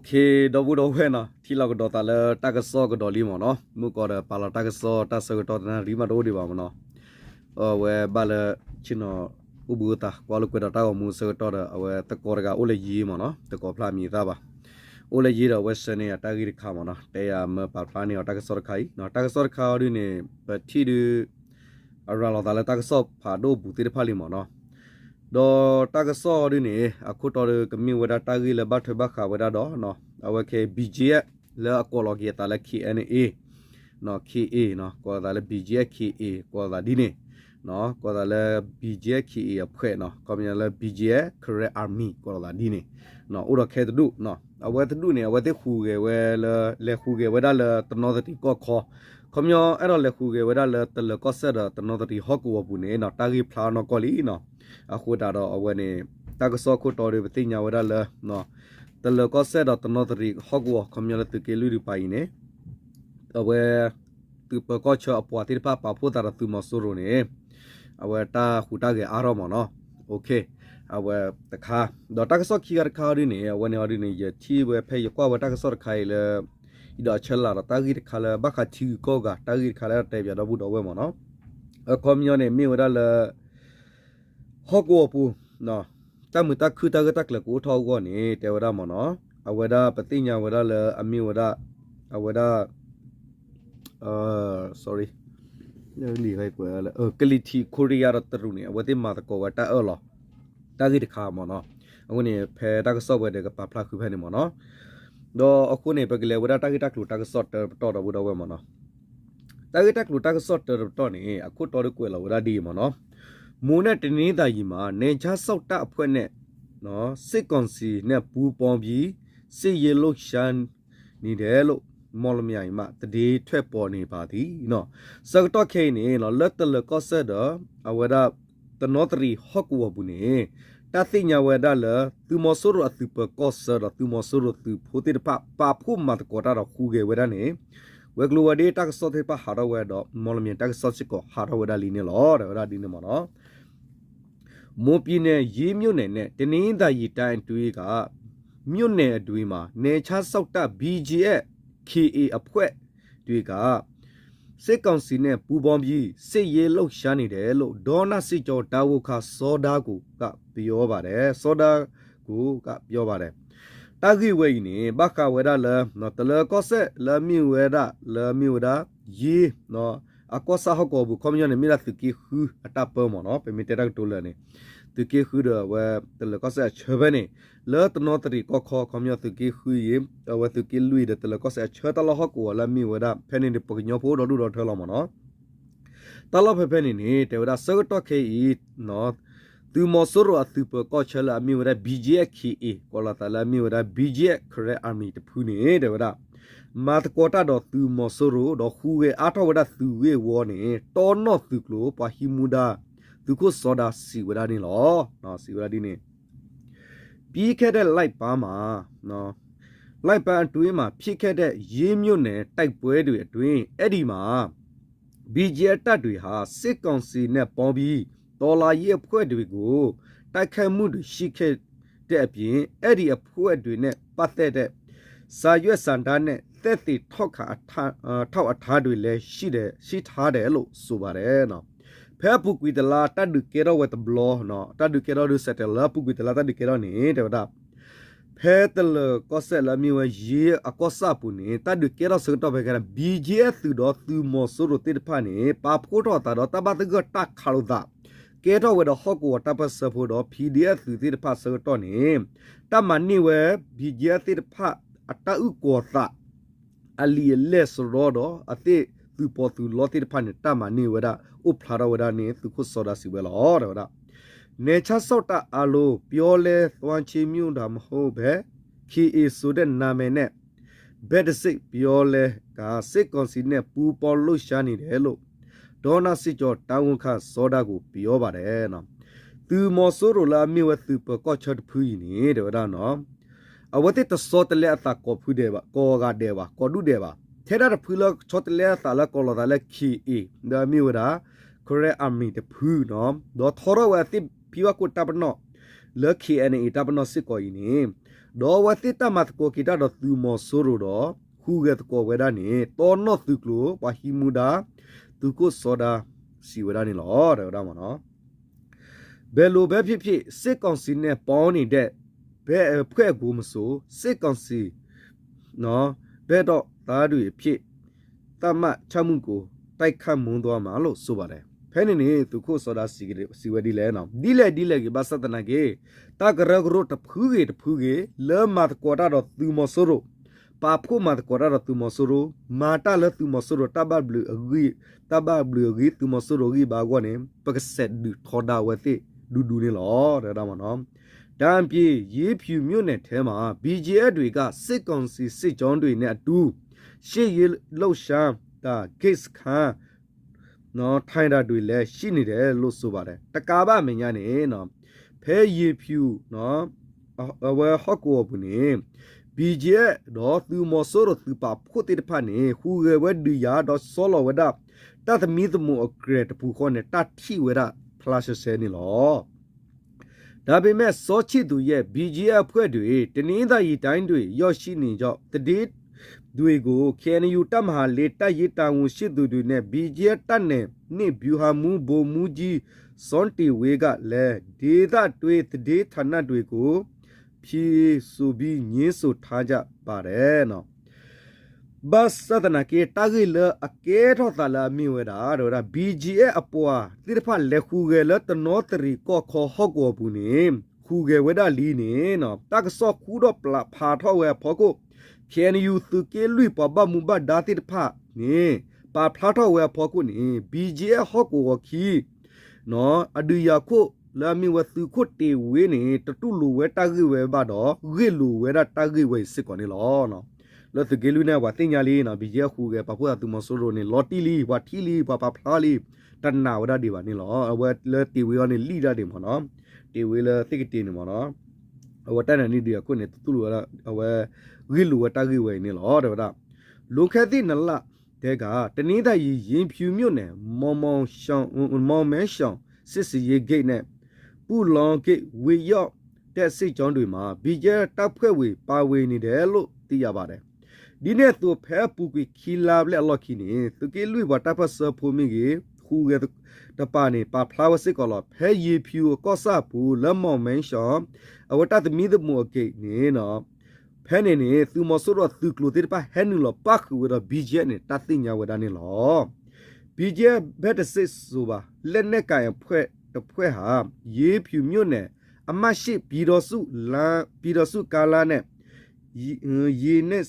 ဒီပုၢ်ဒီဝဲၢ်နီၤ ထံၣ်လိာ်ကဒီးသးလၢတၢ်ကစီၣ်ကဒီးလံမ့ၢ်နီၤ, မုၢ်ကီၢ်ဒီးပာ်လီၤတၢ်ကစီၣ်တၢ်ဆၢကတီၢ်တနၣ်ရံၣ်မးတအိၣ်ဒံးဘၣ်မ့ၢ်နီၤ, အဝဲဘၣ်လၢ ဆ့ၣ်နီၤ အိၣ်ဘှံးအိၣ်သါ ကွၢ်လိာ်ကွဲဒီးတၢ်ဂီၤမူဆၢကတီၢ်ဒီး အဝဲသကိးတဂၤအိၣ်လၢယ့မ့ၢ်နီၤ, သကိးဖျါမံၤသၣ်ဘၣ်, အိၣ်လၢယ့ဒီးအဝဲဆှၢန့ၢ်ယၤတၢ်ဂ့ၢ်တခါမ့ၢ်နီၤ, တဲယၤမၢပာ်ဖျါန့ၢ်အီၤတၢ်ကစီၣ်တခါအံၤ, တၢ်ကစီၣ်တခါအံၤဒုန့ၣ် ပထံၣ်ဒု အရၤလီၤသးလၢတၢ်ကစီၣ်ဖးဒိၣ်ပူၤသ့ၣ်တဖၣ်လံမ့ၢ်နီၤ, ဒီးတၢ်ကစီၣ်ဒုန့ၣ် အခိၣ်တီဒုကမ့ၢ်ဝဲဒၣ်တၢ်ဂ့ၢ်လၢဘၣ်ထွဲဘၣ်ဃးဝဲဒၣ်ဒီး အဝဲခဲ BGF လၢအကိးလီၤက့ၤအသးလၢ KNA, KA နီၤ, ကိးသးလၢ BGF KA ကိးသးဒ်န့ၣ်, ကိးသးလၢ BGF KA အဖှဲးနီၤ, ခီပညီလၢ BGF Karen Army ကိးလီၤသးဒ်န့ၣ်, အိၣ်ဒီးခဲတဒူၣ်, အဝဲတဒူၣ်န့ၣ် အဝဲသ့ၣ်ဟူးဂဲၤဝဲလၢ လဲၤဟူးဂဲၤဝဲဒၣ်လၢတနီသရံၣ်ကီၢ်ခီ, ခီပညီအဲၣ်ဒိးလဲၤဟူးဂဲၤဝဲဒၣ်လၢတလၢၤကီၢ်စဲၣ်ဒီးတနီသရံၣ်ဟီၣ်ကဝီၤပူၤန့ၣ်နီၤ, တၢ်ဂ့ၢ်ဖျါနီၢ်ကီၢ်လံနီၤ, အဃိသတးဒီးအဝဲန့ၣ် တၢ်ကစီၣ်ခိၣ်တီဒုပသ့ၣ်ညါဝဲဒၣ်လၢ တလၢၤကီၢ်စဲၣ်ဒီးတနီသရံၣ်ဟီၣ်ကဝီၤ ခီပညီလၢသုးက့လွံၢ်တပၤအံၤန့ၣ် အဝဲ သုးပၢၤကီၢ်ဆၢအပှၤသ့ၣ်တဖၣ်ပာ်ဖှိၣ်သးဒီးသုးမီၤစိရိၤန့ၣ် အဝဲတၢ်ဟူးတၢ်ဂဲၤအါထီၣ်မ့ၢ်နီၤ, အဝဲတခါ, ဒီးတၢ်ကစီၣ်ခံဂၤတခါအံၤဒုန့ၣ် အဝဲန့ၣ်အံၤဒုန့ၣ် ယထံၣ်ဝဲဖဲယကွၢ်ဝဲတၢ်ကစီၣ်တခါအံၤလၢ အံၤဒီးအဆၢလၢ်ဒီးတၢ်ဂ့ၢ်တခါလၢဘၣ်ဃးထံဂုၤကီၢ်ဂၤ တၢ်ဂ့ၢ်တခါလၢတဲပၠးဒီပုၢ်ဒီဝဲၢ်မ့ၢ်နီၤ, အခီပညီန့ၣ် မ့ၢ်ဝဲဒၣ်လၢ ဟီၣ်ကဝီၤပူၤ တၢ်မုာ်တၢ်ခုၣ်တၢ်ဂၢၢ်တၢ်ကျၢၤကအိၣ်ထီၣ်အဂီၢ်န့ၣ် တဲဝဲဒၣ်မ့ၢ်နီၤ, အဝဲဒၣ်ပသ့ၣ်ညါဝဲဒၣ်လၢအမ့ၢ်ဝဲဒၣ် အဝဲဒၣ် sorry လံာ်ကွဲးလၢ ကလံၤထံး ခိရံယါဒီးတရူးန့ၣ် အဝဲသ့ၣ်မၤသကိးဝဲတၢ်အၢၣ်လီၤ တၢ်ဂ့ၢ်တခါမ့ၢ်နီၤ, အဃိန့ၣ် ဖဲတၢ်ကစီၣ်ဝဲဒီးကပာ်ဖျါဃုာ်ဖဲန့ၣ်မ့ၢ်နီၤ, ဒီးအဃိန့ၣ် ပကလဲၤဝဲဒၣ်တၢ်ဂ့ၢ်တၢ်ကျိၤတၢ်ကစီၣ်တၢတပတီၢ်ဒီပုၢ်ဒီဝဲၢ်မ့ၢ်နီၤ, တၢ်ဂ့ၢ်တၢ်ကျိၤတၢ်ကစီၣ်တၢတပတီၢ်န့ၣ် အခိၣ်တီဒုကွဲးလီၤဝဲဒၣ်ဒ်အံၤမ့ၢ်နီၤ, မွၢ်နံၤတနံၤသၢ်ယံၤမး နယ်ခြားစောင့်တပ်အဖွဲ့နဲ့ စစ်ကောင်စီနဲ့ပူးပေါင်းပြီး စစ်ရေးလှုပ်ရှားနေတယ်လို့ မော်လမြိုင်မှ သတင်းထွက်ပေါ်နေပါသည် ဆၢကတီၢ်ခဲအံၤန့ၣ် လၢတလၢၤကီၢ်စဲၣ်ဒီး အဝဲဒၣ် တနီသရံၣ်ဟီၣ်ကဝီၤပူၤန့ၣ် တၢ်သ့ၣ်ညါဝဲဒၣ်လၢ သုးမီၤစိရိၤအသုးပၢၤကီၢ်ဆၢဒီးသုးမီၤစိရိၤသုးဖိသ့ၣ်တဖၣ် ပာ်ဖှိၣ်မၤသကိးတၢ်ဒီးဟူးဂဲၤဝဲဒၣ်န့ၣ် ဝဲၤကျိၤဝဲၤဒ့တၢ်ကစီၣ်သ့ၣ်တဖၣ်ဟးထီၣ်ဝဲဒီး မော်လမြိုင်တၢ်ကစီᣣ်စ့ၢ်ကီးဟးထီၣ်ဝဲဒၣ်လံန့ၣ်လီၤ တဲဝဲဒၣ်ဒ်န့ၣ်မ့ၢ်နီၤ မွန်ပြည်နယ် ရေးမြို့နယ်နဲ့ တနင်္သာရီတိုင်းအတွင်းက မြို့နယ်အတွင်းမှာ နယ်ခြားစောင့်တပ် ဘီဂျီအက်ဖ် ခ့ဢေ အဖွဲ့တွေက စစ်ကောင်စီနဲ့ပူးပေါင်းပြီး စစ်ရေးလှုပ်ရှားနေတယ်လို့ ဒေါနစစ်ကြောင်း တာဝန်ခံစောဒၢကိုကပြောပါတယ် စောဒၢကိုကပြောပါတယ် တၢ်ဂ့ၢ်ဝဲအံၤန့ၣ် ဘၣ်ဃးဝဲဒၣ်လၢ တလၢၤကီၢ်စဲၣ်လၢအမ့ၢ်ဝဲဒၣ် လၢအမ့ၢ်ဝဲဒၣ် ယ့ အကီၢ်ဆၣ်ဟီၣ်ကဝီၤပူၤ ခီပညီန့ၣ် မ့ၢ်ဒၣ်သုးက့ဃုအတၢ်ပၢမ့ၢ်နီၤ ပမ့ၢ်တဲတၢ်ကတိၤလၢာ်န့ၣ် သုးက့ဃုဒီးအဝဲ တလၢၤကီၢ်စဲၣ်အဆၢဖဲန့ၣ် လၢတနီသရံၣ်ကီၢ်ခီ ခီပညီသုးက့ဃုအံၤ အဝဲသုးက့လွံၢ်ဒီးတလၢၤကီၢ်စဲၣ်အဆၢတၢ်လီၢ်ဟီၣ်ကဝီၤလၢအမ့ၢ်ဝဲဒၣ် ဖဲန့ၣ်ဒီးပှၤကညီဖိအိၣ်ဒီဒူၣ်ဒီထၢလီၤမ့ၢ်နီၤ တၢ်လီၢ်ဖဲဖဲန့ၣ်န့ၣ် တဲဝဲဒၣ်ဆၢကတီၢ်ခဲအံၤ သုးမီၤစိရိၤအသုးပၢၤကီၢ်ဆၢလၢအမ့ၢ်ဝဲဒၣ် ဘီဂျီအက်ဖ် ခ့ၣ်အ့ၣ် ကိးလီၤသးလၢအမ့ၢ်ဝဲဒၣ် ဘီဂျီအက်ဖ် ခရဲၣ်အၣ်မံၤ တဖုန့ၣ် တဲဝဲဒၣ် မၤသကိးတၢ်ဒီးသုးမီၤစိရိၤ ဒီးဟူးဂဲၤအါထီၣ်ဝဲဒၣ်သုးဂ့ၢ်ဝီန့ၣ် တီနီၣ်သုးကျိၤ ပှၤဟံးမူဒါ သုးခိၣ်စီၤဒါစံးဝဲဒၣ်န့ၣ်လီၤ. စံးဝဲဒၣ်ဒ်န့ၣ် ပြီးခဲ့တဲ့လပိုင်းမှာ လပိုင်းအတွင်းမှာ ဖြစ်ခဲ့တဲ့ ရေးမြို့နယ်တိုက်ပွဲတွေအတွင်း အဲဒီမှာ ဘီဂျီအက်ဖ် တပ်တွေဟာ စစ်ကောင်စီနဲ့ပေါင်းပြီး တော်လှန်ရေးအဖွဲ့တွေကို တိုက်ခိုက်မှုတွေရှိခဲ့တဲ့အပြင် အဲဒီအဖွဲ့တွေနဲ့ပတ်သက်တဲ့ စာရွက်စာတမ်းနဲ့ သက်သေထောက်ခံအထောက်အထားတွေလည်းရှိတယ် ရှိထားတယ်လို့ဆိုပါတယ် ဖဲအပူၤကွံာ်တလါ တၢ်ဒုးကဲထီၣ်ဝဲတဘျီ တၢ်ဒုးကဲထီၣ်ဒုးစဲးတဲးလၢအပူၤကွံာ်တလါ တၢ်ဒုးကဲထီၣ်န့ၣ် တဲဝဲဒၣ် ဖဲတလၢၤကီၢ်စဲၣ်လၢအမ့ၢ်ဝဲယ့အကီၢ်ဆၣ်အပူၤန့ၣ် တၢ်ဒုးကဲထီၣ်ဆၢကတီၢ်ဖဲခဲန့ၣ် ဘီဂျီအက်ဖ် သုးဒီးသုးမီၤစိရိၤသ့ၣ်တဖၣ်န့ၣ် ပာ်ဖှိၣ်ထီၣ်အသးဒီးတၢ်ဘၣ်သဂၢၢ်တၢ်ခးလိာ်သး ကဲထီၣ်ဝဲဒီးဟီၣ်ကဝီၤတၢ်ပၢၢ်ဆၢဖိဒီး ပီၣ်ဒီအက်ဖ် သုးသ့ၣ်တဖၣ်ဆၢကတီၢ်န့ၣ် တၢ်မၤန့ၢ်ဝဲ ဘီဂျီအက်ဖ် သ့ၣ်တဖၣ်အတၢ်အုၣ်ကီၤသး အလံာ်အလဲၢ်စရီဒီး အသ့ၣ်သုးပီသုးလီသ့ၣ်တဖၣ်န့ၣ် တၢ်မၤန့ၢ်ဝဲဒၣ် အိၣ်ဖျါထီၣ်ဝဲဒၣ်န့ၣ် သုးခိၣ်စီၤဒါစံးဝဲလီၤ တဲဝဲဒၣ် နယ်ခြားစောင့်တပ်အားလုံး ပြောင်းလဲသွားခြင်းမျိုးသာမဟုတ်ဘဲ ခ့ဢေႇဆိုတဲ့နာမည်နဲ့ ဘက်တစ်ဆင့်ပြောင်းလဲကာ စစ်ကောင်စီနဲ့ပူးပေါင်းလှုပ်ရှားနေတယ်လို့ ဒေါနစစ်ကြောင်းတာဝန်ခံစောဒၣ်ကိုပြောပါတယ် သုးမီၤစိရိၤလၢအမ့ၢ်ဝဲသုးပၢၤကီၢ်ဆၢတဖုအံၤန့ၣ် တဲဝဲဒၣ်နီၤ အဝဲသ့ၣ်တဆီတလဲအသးကိးဖုဒဲးဘၣ် ကိးဂၤဒဲးဘၣ် ကိးဒူၣ်ဒဲးဘၣ် ထဲဒၣ်တဖုလၢဆီတလဲအသးလၢကိးလီၤသးလၢ ခ့ၣ်အ့ၣ် လၢအမ့ၢ်ဝဲဒၣ် Karen Army တဖုနီၤ ဒီးထီထီၣ်ဝဲအသ့ၣ်ဖံဘၣ်ခိၣ်တၢ်ပနီၣ် လၢ ခ့ၣ်အဲၣ်အံၣ် တၢ်ပနီၣ်စ့ၢ်ကီးအံၤန့ၣ် ဒီးအဝဲသ့ၣ်တၢ်မၤသကိးက့ၤတၢ်ဒီးသုးမီၤစိရိၤဒီး ဟူးဂဲၤသကိးဝဲဒၣ်န့ၣ် တီနီၣ်သုးကျိၤ ပှၤဟံးမူဒါ သုးခိၣ်စီၤဒါစံးဝဲဒၣ်န့ၣ်လီၤ. တဲဝဲဒၣ်မ့ၢ်နီၤ ဘယ်လိုပဲဖြစ်ဖြစ် စစ်ကောင်စီနဲ့ ပေါင်းနေတဲ့ ဘယ်အဖွဲ့ကိုမဆို စစ်ကောင်စီ ဘက်တော့ သတ်မှတ်ချက်မူကို တိုက်ခိုက်မူသွားမှာလို့ ဆိုပါတယ်. ဖဲန့ၣ်န့ၣ် သုးခိၣ်စီၤဒါစံးဝဲဒ်လဲၣ်, ဒ်လဲၣ်ဒ်လဲၣ်ဂ့ၤ ဘၣ်ဆၣ်သနာ်က့ တၢ်ကရၢကရိတဖုဂ့ၤတဖုဂ့ၤ လၢမၤသကိးတၢ်ဒီးသုးမီၤစိရိၤ, ပာ်ဖှိၣ်မၤသကိးတၢ်ဒီးသုးမီၤစိရိၤ, မၤတၢ်လၢသုးမီၤစိရိၤ တၢ်ဘၣ်ဘျုးအဂ့ၢ်, တၢ်ဘၣ်ဘျုးအဂ့ၢ် သုးမီၤစိရိၤဂံၢ်ဘါအဂီၢ်န့ၣ် ပကစဲးဒုးထီဒါအဝဲသ့ၣ်ဒူဒူန့ၣ်လီၤ. တဲဝဲဒၣ်မ့ၢ်နီၤ ဒါအပြင် ရေဖြူမြို့နယ်ထဲမှာ ဘီဂျီအက်ဖ် တွေက စစ်ကောင်စီစစ်ကြောင်းတွေနဲ့အတူ စစ်ရေးလှုပ်ရှားတာ ဂိတ်စခန်း ထိုင်တာတွေလည်း ရှိနေတယ်လို့ ဆိုပါတယ်. တကးဘၣ်မဲာ်ညါန့ၣ် ဖဲရေဖြူ အဝဲဟီၣ်ကဝီၤပူၤန့ၣ် ဘီဂျီအက်ဖ် ဒီးသုးမီၤစိရိၤသုးပာ်ဖှိၣ်သ့ၣ်တဖၣ်န့ၣ် ဟူးဂဲၤဝဲဒုးယၤ ဒီးဆီလီၤဝဲဒၣ် တၢ်သမံသမိးအကြဲၤတပူၤဃီန့ၣ် တၢ်ထံၣ်ဝဲဒၣ်ဖျါရှဲရှဲန့ၣ်လီၤ. ဒါပေမဲ့ စောချစ်သူရဲ့ ဘီဂျီအက်ဖ် အဖွဲ့တွေ တနင်္သာရီတိုင်းတွင် ရောက်ရှိနေကြောင်း သတင်းတွေကို ခ့ဢၣ်အၣ်ယူၣ် တပ်မဟာလေး တပ်ရင်းတာဝန်ရှိသူတွေနဲ့ ဘီဂျီအက်ဖ် တပ်နယ်နှင့် ဗျူဟာမှူး ဗိုလ်မှူးကြီး စောတင့်ဝေကလည်း ဒေသတွင်းသတင်းဌာနတွေကို ဖြေဆိုပြီး ငြင်းဆိုထားကြပါတယ်. ဘၣ်ဆၣ်သနာ်က့ တၢ်ဂ့ၢ်လၢအကဲထီၣ်သးလၢအမ့ၢ်ဝဲဒၣ် တဲဝဲဒၣ် ဘီဂျီအက်ဖ် အပှၤသ့ၣ်တဖၣ် လဲၤဟူးဂဲၤလၢတနီသရံၣ်ကီၢ်ခီဟီၣ်ကဝီၤပူၤန့ၣ် ဟူးဂဲၤဝဲဒၣ်လံန့ၣ် တၢ်ကစီၣ်ဃူဒီးပာ်ဖျါထီၣ်ဝဲအဖီခိၣ် ခ့ၣ်အၣ်အၣ်ယူၣ် သုးက့လွံၢ်ပှၤဘၣ်မူဘၣ်ဒါသ့ၣ်တဖၣ်န့ၣ် ပာ်ဖျါထီၣ်ဝဲအဖီခိၣ်န့ၣ် ဘီဂျီအက်ဖ် ဟီၣ်ကဝီၤခံ အဒုးယၤခိၣ်လၢအမ့ၢ်ဝဲသုးခိၣ်တ့ၢ်ဝ့န့ၣ် တတူၢ်လိာ်ဝဲတၢ်ဂ့ၢ်ဝဲဘၣ်ဒီး ဂ့ၢ်လိာ်ဝဲဒၣ်တၢ်ဂ့ၢ်ဝဲအံၤစ့ၢ်ကီးန့ၣ်လီၤ. လၢသုးက့လွံၢ်န့ၣ် ပှၤသ့ၣ်ညါလံနီၤ ဘီဂျီအက်ဖ် ဟူးဂဲၤပာ်ဖှိၣ်သးသုးမီၤစိရိၤန့ၣ် လီၤတံၢ်လံ ပှၤထံၣ်လံ ပှၤပာ်ဖျါလံ တနာ်ဝဲဒၣ်ဒံးဘၣ်န့ၣ်လီၤ. အဝဲလၢတ့ၢ်ဝ့အီၤန့ၣ် လံၣ်ဒၣ်ဒံးမ့ၢ်နီၤ တ့ၢ်ဝ့လၢသ့ၣ်ကတ့ၢ်န့ၣ်မ့ၢ်နီၤ အဝဲတၢ်နၢၤန့ၣ်ဒုးယၤခိၣ်န့ၣ် တတူၢ်လိာ်ဝဲဒၣ် အဝဲ ဂ့ၢ်လိာ်ဝဲတၢ်ဂ့ၢ်ဝဲအံၤန့ၣ်လီၤ တဲဝဲဒၣ် လွန်ခဲ့သည့်နှစ်လထဲက တနင်္သာရီ ရင်ဖြူမြို့နယ် မောင်မောင်ရှောင် မောင်မဲရှောင် စစ်ဆင်ရေးဂိတ်နဲ့ ပူလောင်ဂိတ် ဝင်ရောက်တဲ့ စစ်ကြောင်းတွေမှာ ဘီဂျီအက်ဖ် တပ်ဖွဲ့ဝင် ပါဝင်နေတယ်လို့ သိရပါတယ်. ဒ်န့ၣ်အသိး ဖဲအပူၤကွံာ်ခံလါဘျဲၣ်အလီၢ်ခံန့ၣ် သုးက့လွံၢ်ပှၤတၢ်ပၢၢ်ဆၢဖိမ့ၢ်ဂ့ၤ ဟူးဂဲၤတပၤန့ၣ် ပာ်ဖျါဝဲစ့ၢ်ကီးလီၤ. ဖဲရေဖြူအကီၢ်ဆၣ်အပူၤ လၢမောင်မဲရှောင် အဝဲတၢ်သမံသမိးအဂ့ၢ်န့ၣ် ဖဲန့ၣ်န့ၣ် သုးမီၤစိရိၤအသုးကျိၤသ့ၣ်တဖၣ် ဟဲနုာ်လီၤပၣ်ဃုာ်ဝဲဒီး ဘီဂျီအက်ဖ် န့ၣ် တၢ်သ့ၣ်ညါဝဲဒၣ်န့ၣ်လီၤ. ဘီဂျီအက်ဖ် ဘက်တစစ်ဆိုပါ လက်နက်ကိုင်အဖွဲ့တစ်ဖွဲ့ဟာ ရေဖြူမြို့နယ် အမှတ်ရှစ် ပြည်ထောင်စုလမ်း ပြည်ထောင်စုကားလမ်းနဲ့ ရေနက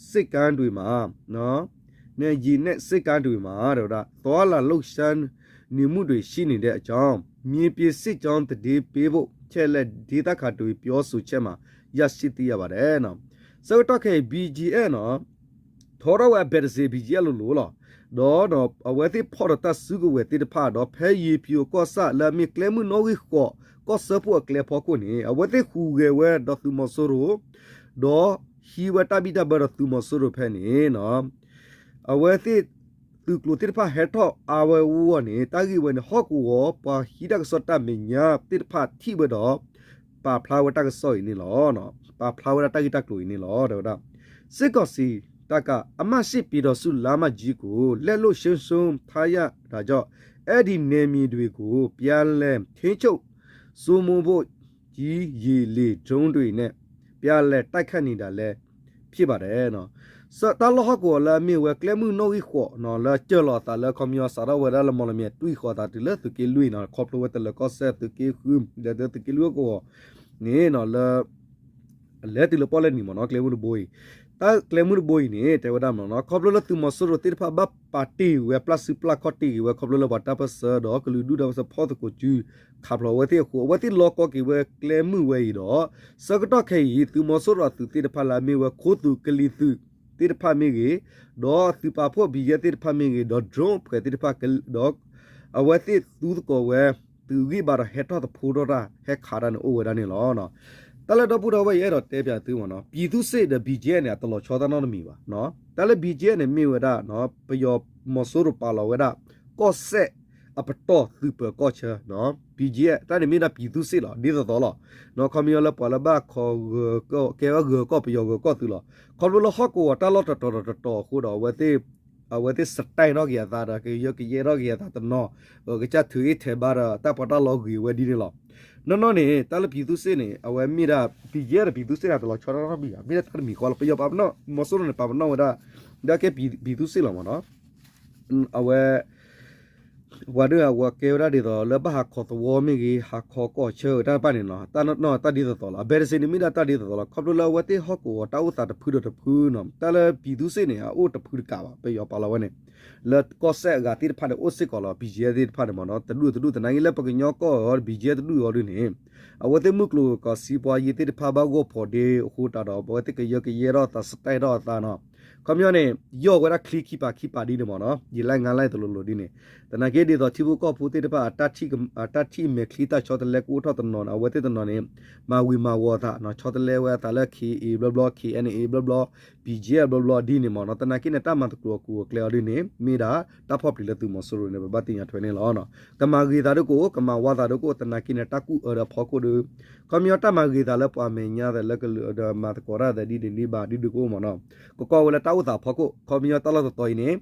်ဆိပ်ကမ်းတွေမှာ ရေနက်ဆိပ်ကမ်းတွေမှာ သွားလာလှုပ်ရှားနေမှုတွေ ရှိနေတဲ့အကြောင်း မြေပြင်စစ်ကြောင်းသတင်းပေးဖို့ အချက်အလက် ဒေသခံတွေပြောဆိုချက်မှာ ရရှိသိရပါတယ် ဆၢကတီၢ်ခဲအံၤ ဘီဂျီအက်ဖ် နီၤ ထီထီၣ်ဝဲအဘက်တစ့ ဘီဂျီအက်ဖ် လိၤလိၤလီၤ. ဒီးအဝဲသ့ၣ်ဖီၣ်ဒီးတၢ်စုကဝဲၤသ့ၣ်တဖၣ်ဒီး ဖဲရေဖြူအကီၢ်ဆၣ်လၢအမ့ၢ်ကျဲမုၢ်နီၣ်ဂံၢ်ဃိး ကီၢ်စၢဖှိၣ်အကျဲအဖီခိၣ်န့ၣ် အဝဲသ့ၣ်ဟူးဂဲၤဝဲဒီးသုးမီၤစိရိၤ ဒီးဟံးဝဲတၢ်ဘံၣ်တၢ်ဘၢဒီးသုးမီၤစိရိၤဖဲန့ၣ် အဝဲသ့ၣ် သုးကျိၤသ့ၣ်တဖၣ်ဟဲထီၣ်အါဝဲအဂီၢ်န့ၣ် တၢ်ဂ့ၢ်ဝဲန့ၣ် ဟီၣ်ကဝီၤပှၤဟံးတၢ်ကစီၣ်တၢ်မဲာ်ညါသ့ၣ်တဖၣ်ထံၣ်ဝဲဒီး ပာ်ဖျါဝဲတၢ်ကစီၣ်အံၤန့ၣ်လီၤ. ပာ်ဖျါဝဲဒၣ်တၢ်ဂ့ၢ်တၢ်ကျိၤအံၤန့ၣ်လီၤ တဲဝဲဒၣ် စစ်ကောင်စီတပ်က အမှတ်ရှစ် ပြည်ထောင်စုလမ်းမကြီးကို လက်လွှတ်ဆုံးရှုံးထားရတာကြောင့် အဲဒီနယ်မြေတွေကို ပြန်လည်ထိန်းချုပ် စိုးမိုးဖို့ ကြည်း၊ ရေ၊ လေ၊ ဒရုန်းတွေနဲ့ ပြန်လည်တိုက်ခိုက်နေတာလည်း ဖြစ်ပါတယ် တၢ်လီၢ်ဟီၣ်ကဝီၤလၢအမ့ၢ်ဝဲကျဲမုၢ်နီၣ်ဂံၢ်ဃိးနီၤ လၢစၢၤလီၤအသးလၢခီပညီစးထီၣ်ဝဲဒၣ်လၢမီၣ်လမၠဲၣ် တွံၢ်ဃီၤအသးတုၤလၢသုးက့လွံၢ်နီၤ ခီဖျိဝဲတလၢၤကီၢ်စဲၣ် သုးက့ဃု ဒီးသုးက့လွံၢ်ဟီၣ်ကဝီၤန့ၣ် လၢ လဲၤတုၤလၢပီၣ်လဲၣ်နံၤမ့ၢ်နီၤ ကျဲမုၢ်တဘိအံၤ တၢ်ကျဲမုၢ်တဘိအံၤန့ၣ် တဲဝဲဒၣ်မ့ၢ်နီၤ ခီဖျိလၢသုးမီၤစိရိၤသ့ၣ်တဖၣ်ဘၣ်ပာ်တ့ၢ်ဝဲပျၢ်စုပျၢ်ခီၣ်တ့ၢ်ဂ့ၤဝဲ ခီဖျိလၢပှၤတၢ်ပၢၢ်ဆၢဒီးကလုာ်ဒူၣ်တၢ်ပၢၢ်ဆၢဖီၣ်သကိးစု ခးဖျိးဝဲသ့ၣ်အဃိ အဝဲသ့ၣ်လီၤကီက့ၤဝဲကျဲမုၢ်ဝဲအံၤဒီး ဆၢကတီၢ်ခဲအံၤ သုးမီၤစိရိၤအသုးသ့ၣ်တဖၣ်လၢအမ့ၢ်ဝဲခိသုးကလံၤသုးသ့ၣ်တဖၣ်မ့ၢ်ဂ့ၤ ဒီးသုးပာ်ဖှိၣ်ဘံယဲၢ်သ့ၣ်တဖၣ်မ့ၢ်ဂ့ၤ ဒီး drone အဖွဲ့သ့ၣ်တဖၣ် အဝဲသ့ၣ်သူသကိးဝဲ သုးဂံၢ်ဘါဒီးဟဲထီၣ်သဖိထီၣ်တၢ် ဟဲခးတၢ်န့ၣ်အိၣ်ဝဲဒၣ်န့ၣ်လီၤ. တၢ်လၢဒီပုၢ်ဒီဝဲၢ်ယအဲၣ်ဒိးတဲပၠးသုမ့ၢ်နီၤ ပြည်သူ့စစ်ဒီး ဘီဂျီအက်ဖ် န့ၣ် အတလီၤဆီတၢ်နီတမံၤဘၣ်. တၢ်လၢ ဘီဂျီအက်ဖ် န့ၣ် မ့ၢ်ဝဲဒၣ် ပယီၤမီၤစိရိၤပာ်လီၤဝဲဒၣ် ကီၢ်စဲၣ်အပတီၢ်သုးပၢၤကီၢ်ဆၢနီၤ BGF တၢ်န့ၣ်မ့ၢ်ဒၣ် ပြည်သူ့စစ် လီၤ ဒ်သိးသိးလီၤ. ခီပညီလၢပှၤလၢဘၣ်ခိးဂၢၤကီၢ် ကဲဝဲဂၢၤကီၢ်ပယီၤဂၢၤကီၢ်သုးလီၤ. ခီဖျိလၢဟီၣ်ကဝီၤတၢ်လီၢ်တတီၤတတီၤအဃိဒီး အဝဲသ့ၣ် style ထီၣ်က့ၤအသးဒီး ကယၢကယဲထီၣ်က့ၤအသးတနီၤ, ကစၢ်ထုးအ့ၣ်ထဲးဘါဒီးတၢ်ပီးတၢ်လီဂ့ၤဝဲဒ်န့ၣ်လီၤ. နီၢ်နီၢ်န့ၣ် တၢ်လၢ ပြည်သူ့စစ် န့ၣ် အဝဲမ့ၢ်ဒၣ် BGF ဒီး ပြည်သူ့စစ် န့ၣ် တလီၤဆီတၢ်နီတမံၤဘၣ်, မ့ၢ်ဒၣ်တၢ်တမံၤဃီလီၤ. ပယီၤပာ်ပနီၣ် မီၤစိရိၤန့ၣ် ပာ်ပနီၣ်ဝဲဒၣ် ဒၣ်ကဲ ပြည်သူ့စစ် လီၤမ့ၢ်နီၤ. အဝဲ ပှၤဒုးအဝဲကဲဝဲဒၣ်ဒ်သိးလၢဘၣ်ဟးခိးသဝီမ့ၢ်ဂ့ၤ ဟးခိးကီၢ်ဆၢတၢ်တဖၣ်န့ၣ်နီၤ, တၢ်နီၢ်နီၢ်တၢ်ဒ်သိးသိးလီၤ. အဘဲတစ့န့ၣ်မ့ၢ်ဒၣ်တၢ်ဒ်သိးသိးလီၤ. ခီဖျိလၢအဝဲသ့ၣ်ဟီၣ်ကဝီၤတၢ်အိၣ်သးတဖုဒီးတဖုနီၤ, တၢ်လၢ ပြည်သူ့စစ် န့ၣ် အအိၣ်တဖုတကးဘၣ်, ပယီၤပာ်လီၤဝဲန့ၣ် လၢကီၢ်စဲၣ်အဂၤသ့ၣ်တဖၣ်န့ၣ် အိၣ်စ့ၢ်ကီးလီၤ BGF သ့ၣ်တဖၣ်န့ၣ်မ့ၢ်နီၤ, တဒူၣ်တဒူၣ် သနာ်က့လၢပကညီကီၢ်အီၤ BGF တဒူၣ်အီၤဒ်န့ၣ် အဝဲသ့ၣ်မုၢ်ကျိၤဝဲၤကွာ်စံးပီယ့သ့ၣ်တဖၣ်ဘၣ်ဂီၢ်ဖီၣ်ဒ့အဃိတၢ်ဒီး အဝဲသ့ၣ်ကယၢကယဲထီၣ်အသး style ထီၣ်အသးနီၤ. ခီပညီန့ၣ် ယီၢ်ဝဲဒၣ်ချံခံပၤခံပၤဒ်န့ၣ်မ့ၢ်နီၤ, ယလဲငါလဲသလိၤလိၤဒ်န့ၣ်, သနာ်က့ဒ်သိးထံဖိကီၢ်ဖိသ့ၣ်တဖၣ် အတၢ်ထံၣ်မဲာ်ချံတၢ်ဆီတလဲကအိၣ်ထီၣ်တနီၤန့ၣ် အဝဲသ့ၣ်တနီၤန့ၣ် မၤဝံၤမၤဝီၤအသးနီၤ, ဆီတလဲဝဲအသးလၢ KA ဘျီဘျီ KNA ဘျီဘျီ BGF ဘျီဘျီဒ်န့ၣ်မ့ၢ်နီၤ. သနာ်က့န့ၣ် တၢ်မၤသကိးအကူၣ်အကျဲအီၤဒ်န့ၣ် မ့ၢ်ဒၣ်တၢ်ဖီၣ်ပျံၤလၢသုးမီၤစိရိၤန့ၣ် ပဘၣ်သ့ၣ်ညါထွဲန့ၣ်လီၤ. ကမၤဂ့ၤသးဒ်ကအိၣ် ကမၤဝါသးဒ်ကအိၣ် သနာ်က့န့ၣ် တၢ်ကူၣ်အၢဒီးအဖီခိၣ်ဒီး ခီပညီတၢ်မၤဂ့ၤသးလၢပှၤမဲာ်ညါသးလၢကလုာ်ဒီးမၤသကိးတၢ်သးဒ်န့ၣ်ဒ်ဘၣ်ဒ်ဒ်ကအိၣ်မ့ၢ်နီၤ, ကကီဝဲလၢတၢ်အိၣ်သးအဖီခိၣ်, ခီပညီတၢ်လီၢ်တတီၤအံၤန့ၣ်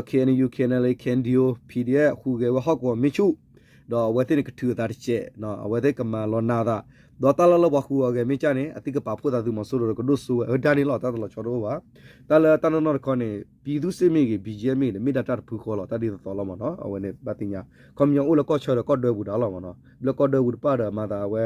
KNU KNLA KNDO PDF ဟူးဂဲၤဝဲဟီၣ်ကဝီၤမ့ၢ်ဆူၣ်, ဒီးအဝဲသ့ၣ်န့ၣ်ကထုးအသးတစဲး, အဝဲသ့ၣ်ကမၤလီၤနၤသး, ဒီးတၢ်လီၢ်လၢပှၤဟူးဂဲၤမ့ၢ်ကၢ်န့ၣ် အသ့ၣ်ကပာ်ဖှိၣ်သးသုးမီၤစိရိၤဒီးကဒိၣ်စိဝဲ အဝဲဒၣ်န့ၣ်လီၤ. တၢ်တလီၤဆီတအိၣ်ဘၣ်. တၢ်လၢတၢ်နီၢ်နီၢ်တခီန့ၣ် ပြည်သူ့စစ် မ့ၢ်ဂ့ၤ BGF မ့ၢ်ဂ့ၤန့ၣ် မ့ၢ်ဒၣ်တၢ်တဖုဃီလီၤ. တၢ်ဒ်သိးသိးလီၤမ့ၢ်နီၤ, အဝဲန့ၣ်ဘၣ်သ့ၣ်ညါ, ခီပညီအိၣ်လၢကီၢ်ဆၢဒီးကီၢ်ဒွဲပူၤတၢ်လီၤမ့ၢ်နီၤ, လၢကီၢ်ဒွဲပူၤတဖၣ်ဒီးမၤသးအဝဲ